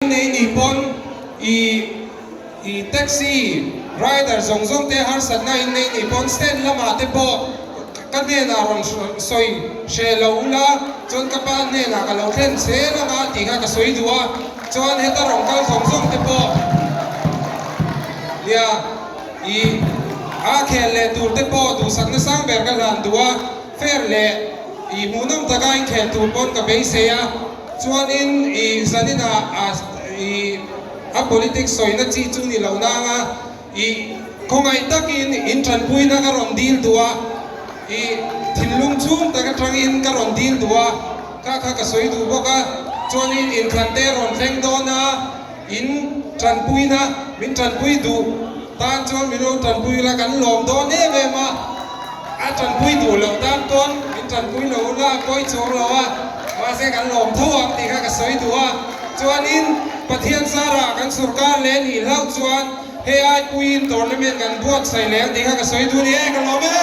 Nei nih pawn i i taxi rider zawng zawng te harsatna in nei nih pawn stand lamah te pawh ka hnenah rawn sawi hreh lo ula chuan ka pa hnenah ka lo thlen zel anga tih kha ka sawi duh a, chuan heta rawn kal zawng zawng te pawh nia i a khel leh tur te pawh duhsakna sang ber ka hlan duh a, fair leh i hmuhnawm taka inkhel tur pawn ka beisei a. Chuanin i zaninah a i a politics sawina chi chu ni lo nanga i khawngaih takin in tanpuina ka rawn dil duh a, i thinlung chhung tak atangin ka rawn dil duh a, kha kha ka sawi duh bawk a. Chuanin inthlan te rawn thleng dawn a, in tanpuina min tanpui duh tan chuan min lo tanpui ula kan lawm dawn em em a. A tanpui duh loh tan pawn min tanpui lo ula a pawi chuang lo a, mahse kan lawm tho ang tih kha ka sawi duh a. Chuanin Pathian zarah kan sorkar leh nih hlauh chuan hei ai puiin tournament kan buatsaih leh ang tih kha ka sawi duh ni e, ka lawm e.